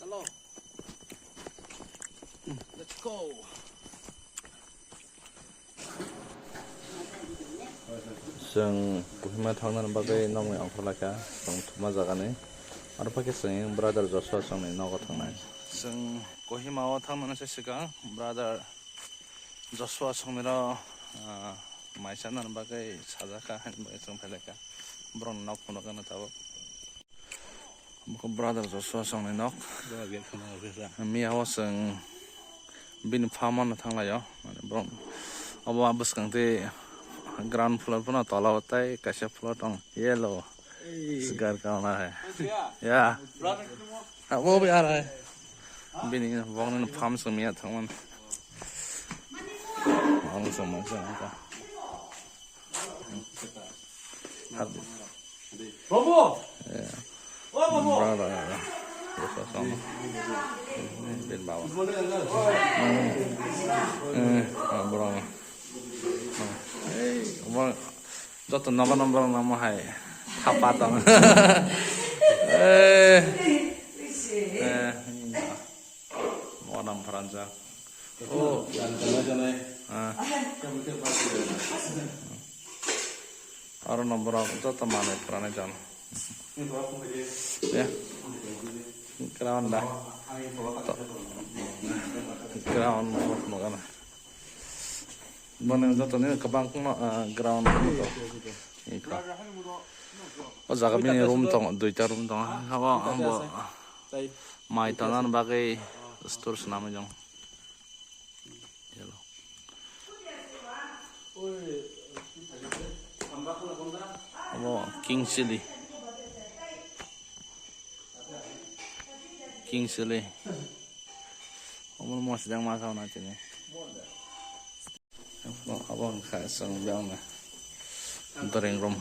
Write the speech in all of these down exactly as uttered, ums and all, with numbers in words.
Hello. Let's go. Chwng Kohima thangnani bagwi nokni ongkhorlaikha, chwng thuma jagani. Aro phaikhe chwng brother Joshua chwngni nogo thangnai. Chwng Kohima o thangnani se swkang brother Joshua chwngni ro, ah, mai chanani bagwi sajakha, haini bagwi chwng phailaikha. Borokni nok phunukgano tabuk. Omo khe brother Joshua chwngni nok. Miya o chwng bini farm o no thanglaio. Mane borok obo bwskang tei ground floor phano tola o tei kaisa floor tong yellow. Sigar kauna hai. Ya. Abo bi arai. Bini bokni farm chwng miya thangmani. Ang chwng mangsa nangka. Babu! Eh. Oh, babu! Brother, brother. Joshua chwng. Bin baba. Eh, ah, bro. Eh, bro. Joto nogo number namo hai. Thapa tong. Eh. Eh. Modam pharanjak. Oh. Janai, janai. Ah. Aro no borok joto manwi phuranai jon. Ya. Ground da. Ground no phunukgana. Boni joto ni kwbang kheno, ah, ground phunukgo. Iko. O jaga bini room tongo, duita room tongo. Abo, abo mai tonani bagwi store swnamwi tongo. Hello. Abo King Chilli. King Chilli. Omo mosjang ma sauna tini. Abo wngkha chwng biyangni drawing room.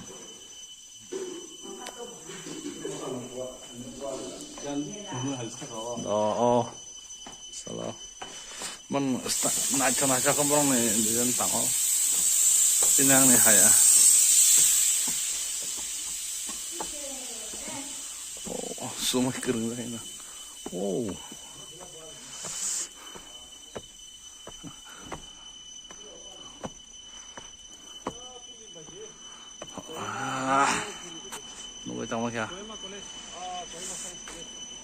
Oh, oh. Salo. Bon naithok naithok khe borokni design tango. Tini angni haya. Oh, sumai kwrwng jaino. Oh. Ah, nugui tongma kha.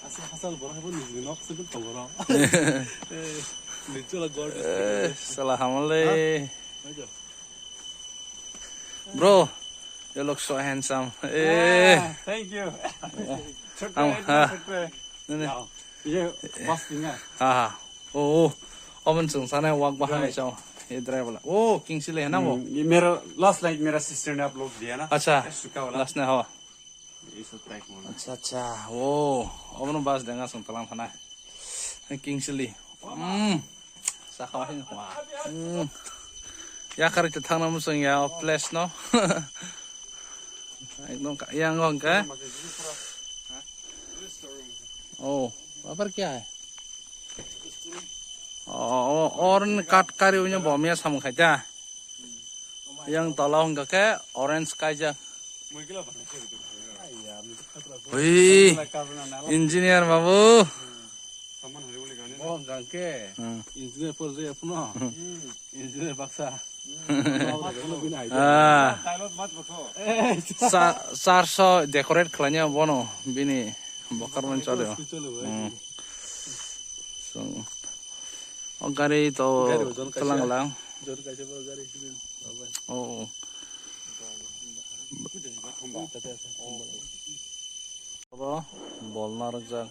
Asal hasal borok haibo nijini nok sugul tong borok. Eh, nichola god. Eh, sala hamal le. Bro, you look so handsome. Eh. Ah, thank you. Chhotto, Ang, ah. Chhotto. Nene. Wow. Ye, boss dinga. Ha, ha. Oh, oh. Omen sung sana wak bahang Drive. Chao. Ye drive wala. Oh, King Sile hai na wo? Hmm, ye mera last night mera sister ne upload diya na. Acha. Suka wala. Last night ho. Ye sa track mo. Acha, acha. Oh, omen bus denga sung talang thana. King Sile. Hmm. Sakha hai. Hmm. Ya kari te thang na musung ya place no. Ekdom ka-, yang hong ka. Oh, apa kya hai? Oh, oh, orange kat kari unya bom ya sam khai ta. Yang tola hong ka ke orange kaijak. Ui, engineer babu. Bo hwnkha khe Hmm. Engineer porjai phano. Hmm. Engineer baksa. Hmm. Ah. Eh, Sa-, charso decorate khlaina bono bini bokar man chale. Chale, chale, Hmm. So, o gari to Gari ojon kaisa. Tlang lang. Jon kaisa bo gari sibin. Oh. Abo bol narwkjak.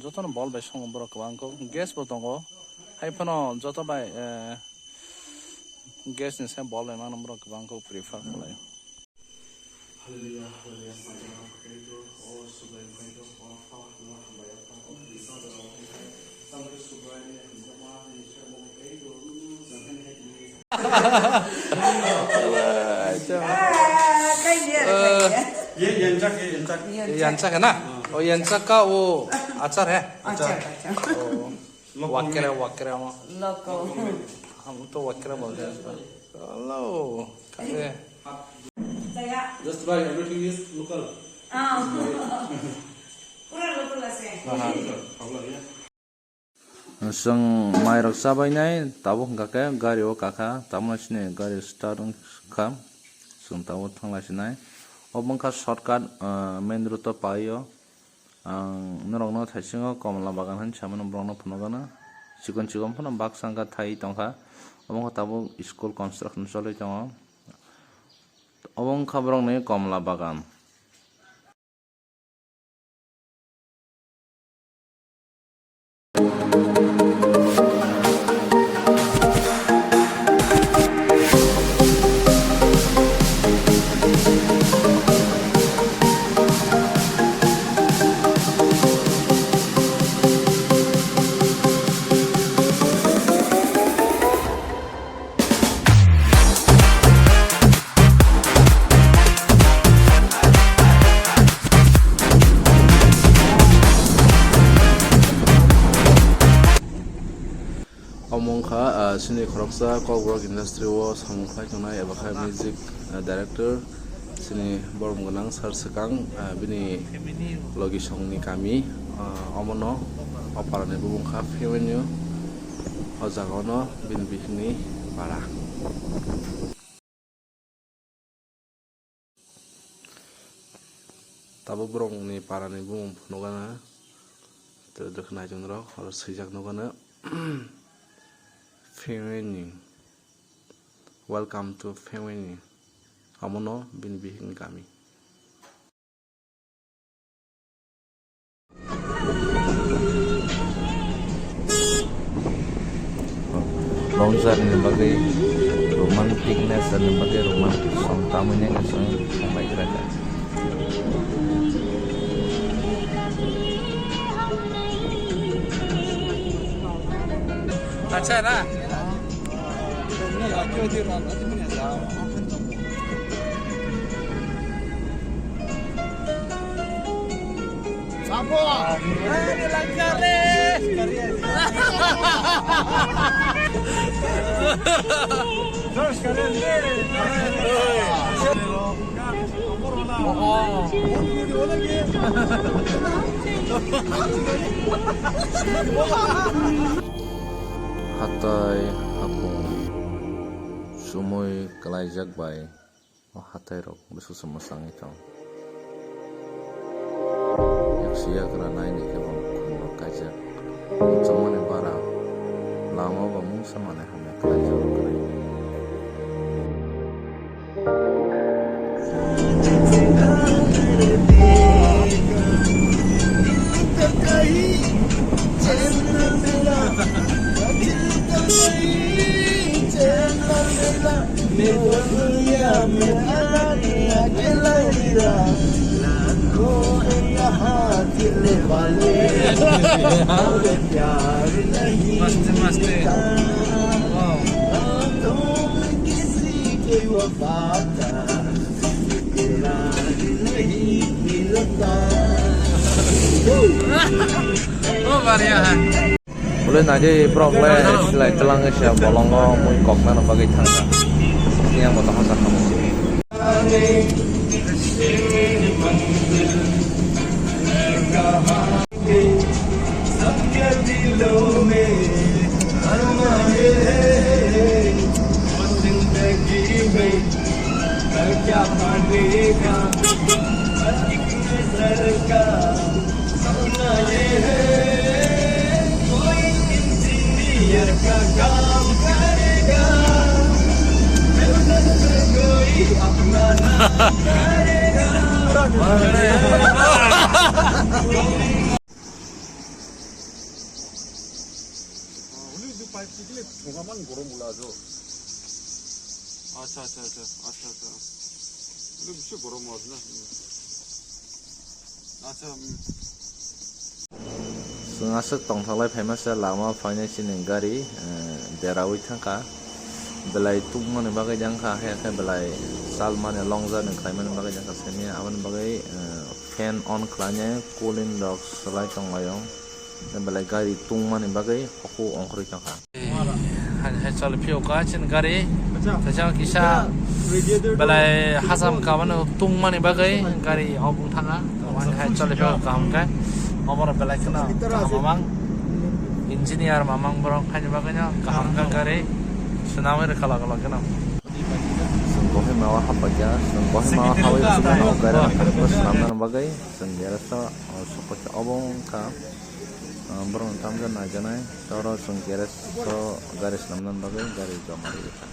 Jotono bol bai songo borok kwbang kok. Gas bo tongo. Hai phano joto bai, eh, gas ni sai bol bai mano borok kwbang kok prefer khlai. Ye yanchak, ye yanchak. Yanchak hai na? Oh, yanchak ka wo achar hai? Achar, achar. Oh. Wakre, wakre ama. Loko. Ham to wakre bolte hain. Hello. Kare. Just buy, everything is local. Ah. Chwng mairok chabainai, tabuk hwnkha khe gari o kakha, tamo chini gari start wngkha, chwng tabuk thanglaisinai. Obo wngkha shortcut, ah, main road o paio. Ang norokno thaisingo Komla Bagan hinwi samano borokno phunukgano. Chikon chikon phano baksa wngkha thai tongkha. Obo wngkha tabuk school construction choli tongo. Obo wngkha borokni Komla Bagan. Omo wngkha, ah, chini khoroksa Kokborok industry o samung khlai tongnai eba khe music, ah, director chini borom gwnang sir swkang, ah, bini logi songni kami, ah, omono o parani bumung kha Phewenyu, o jaga ono bini bihikni para. Tabuk borokni parani bumung phunukgana, tere tere khe naichomrok oro swijak nukgana, Phewenyu, welcome to Phewenyu, omono bini bihikni kami. Longjar ni bagwi romantic nature ni bagwi romantic song tamwi nai chwng thangbai gra kha. Acha na. Hatai hapung sumui kwlaijak bai o hatai rok bwswk se mwchangwi tong. Yaksi yagra naini khe bo khumrok kaijak. Chongmani bara lama bo mungsa manwi hamya khlaijak kwrwi. Maste, maste. Wow. Oh, baria hai. Boleh nadi prok le silai telang se bolongo mui kok nana bagwi thangka. Ini yang botol hosak kamu. Acha, acha, acha, acha, acha. Ule bishi gorom ase na. Acha, um. Chwng aswk tongthoklai phaima se lama phainai chini gari, eh, deraui thangkha. Belai tungmani bagwi jangkha, hakhe belai salmani long journey khlaimani bagwi jangkha simi. Aboni bagwi, eh, fan on khlainai cooling rok swlai tonglaio. Belai gari tungmani bagwi huku ongkhorwi tongkha. Hai, hai, choli phiyok ka chini gari. Acha. Kaisa kisa belai hasam kabano tungmani bagwi gari obung thanga. Hai, hai, choli phiyok kaham khe. Oborok belai kheno kaham mamang, engineer mamang borok khaini bagwino kaham kha gari swnamwi rwkha lok lok kheno. Chwng Kohima o hapbaikha, chwng Kohima o hawi chwngno gari rok kaham khe swnamnani bagwi chwng garage o sokphaikha. Obo wngkha borokni tamjani naijaknai, tei oro chwng garage o gari swnamnani bagwi gari joma rwkha.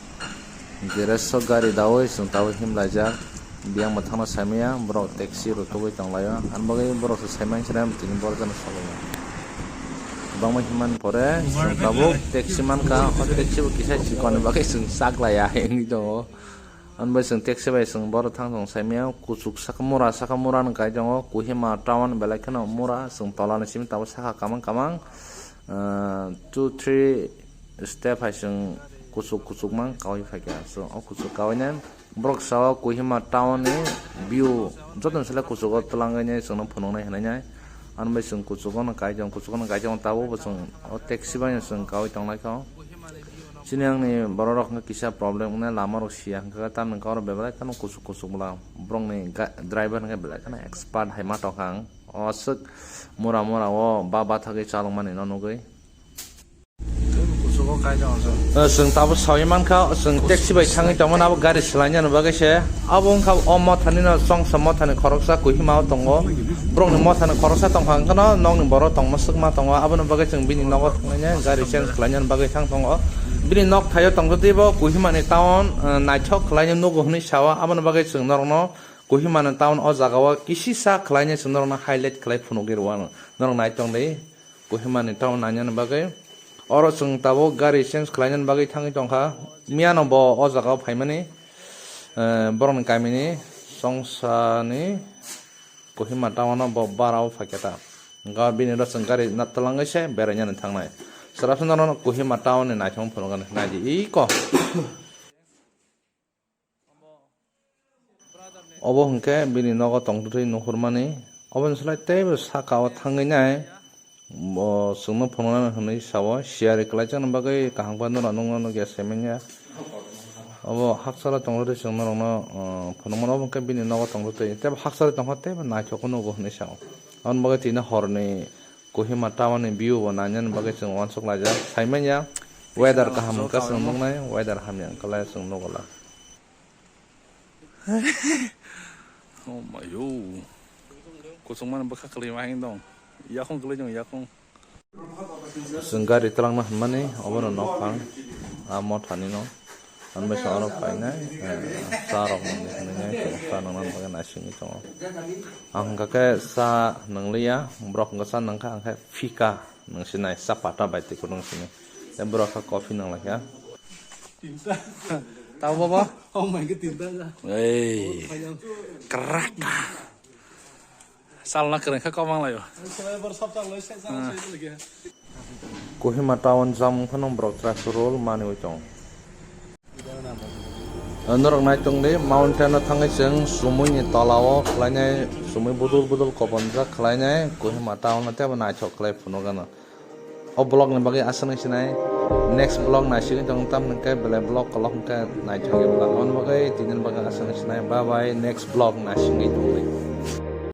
Garage o gari daui chwng tabuk himlaijak. Biyang bo thangna saimaya, borok taxi rw tugui tonglaio. Ani bagwi borok se saimani chwrai tini borok jani sogwi. Kwbangma himani pore chwng tabuk taxi mankha, o taxi bo kisa chikon ni bagwi chwng chaklaiya hinwi tongo. Ani bai chwng taxi bai chwng borok thang tong saimaya, kuchuk saka mura, saka mura ni kai tongo, Kohima town belai kheno mura, chwng tola ni simi tabuk saka kamang kamang, ah, two three step hai chwng kuchuk kuchuk mang kaui phaikha. So, o kuchuk kaui nai borok sao Kohima town ni view joto ni sale kuchugo twlangwi nai chwngno phunuknai hinwi nai. Ani bai chwng kuchugo no kai tong, kuchugo no kai tong tabuk bo chwng o taxi bai no chwng kaui tongnaikha. Chini ang ni borok rok hwnkhe kisa problem wngnai, lama rok sia hwnkhe tamni kok rok bebrai kheno kuchuk kuchuk bwla. Borok ni ga-, driver hwnkhe belai kheno expert hai ma tongkha ang. O swk mura mura o ba bathagwi chalok mani no nugwi. Kuchugo kai tong ang. Eh, chwng tabuk saui mankha, chwng taxi bai thangwi tongmani abo gari swlainani bagwi se. Abo wngkha o mothani no chongsa mothani khoroksa Kohima o tongo. Borokni mothani khoroksa tongkha hwnkhe no nokni borok tongma swkma tongo. Aboni bagwi chwng bini nogo thanglainai gari change khlainani bagwi thang tongo. Bini nok thaio tongtwtwi bo Kohima ni town, eh, naithok khlainai nugo hwnwi sao. Aboni bagwi chwng norokno Kohima ni town o jaga o kisisa khlainai chwng norokno highlight khlai phunugwi rw anw. Norok nai tong di. Kohima ni town nainani bagwi. Oro chwng tabuk gari change khlainani bagwi thangwi tongkha. Miyano bo o jaga o phaimani, eh, borokni kamini chongsa ni Kohima town o bo bara o phaikha ta. Hwnkhe bini oro chwng gari na twlangwi se berainani thangnai. Swrapsa norokno Kohima town ni naithok phunukgani naidi iko. Obo hwnkhe bini nogo tongtwtwi nuhurmani. Oboni slai teibo saka o thangwi nai. Bo chwngno phunuknani hwnwi sao, siyari kwlaijaknani bagwi kaham khe norok nukna nukya saiman ya. Obo hakchalo tongtwtwi chwng norokno, uh, phunukmano, obo hwnkhe bini nogo tongtwtwi teibo hakchalo tongkha teibo naithok khe nugo hwnwi sao. Aboni bagwi tini horni Kohima town ni view bo nainani bagwi chwng uansuk laijak. Saiman ya, weather kaham hwnkhe chwng nuknai, weather hamya hwnkhe chwng nugo la. Oh my yo. Kuchukmani bwkha kwlwi ma hing dong. Yakung kwlwi dong, yakung. Chwng gari twlangna hwnmani obono nokphang, a mothani no. Ang bai sa oro painai, eh, cha rok nang hinwi nai, cha nang nang bagwi naisingwi tongo. Ang hwnkha khe cha nang liya, borok hwnkha cha nang kha, ang khe phika nang sinai, cha pata bai twi kwrwng sini. Tei borok kha coffee nang lai kha. Tinta. Tabo baba? Oh my god, tinta ja. Ei. Kayang. Kerata. Salna kwrwng kha kobang laio. Ang selabar sab chang lai, sab chang lai lagi. Kohima town jam phano borok traffic rule maniwi tong. Norok nai tong di, mountain o thangwi chwng sumui ni tola o khlainai, sumui budul budul koponjak khlainai, Kohima town o teibo naithok khlai phunukgano. O vlog ni bagwi aswk nai sinai, next vlog naisigwi tong tam hwnkhe belai vlog kolok hwnkhe naithok ya vlog. Aboni bagwi tini bagwi aswk nai sinai, bye bye, next vlog naisigwi tongdi.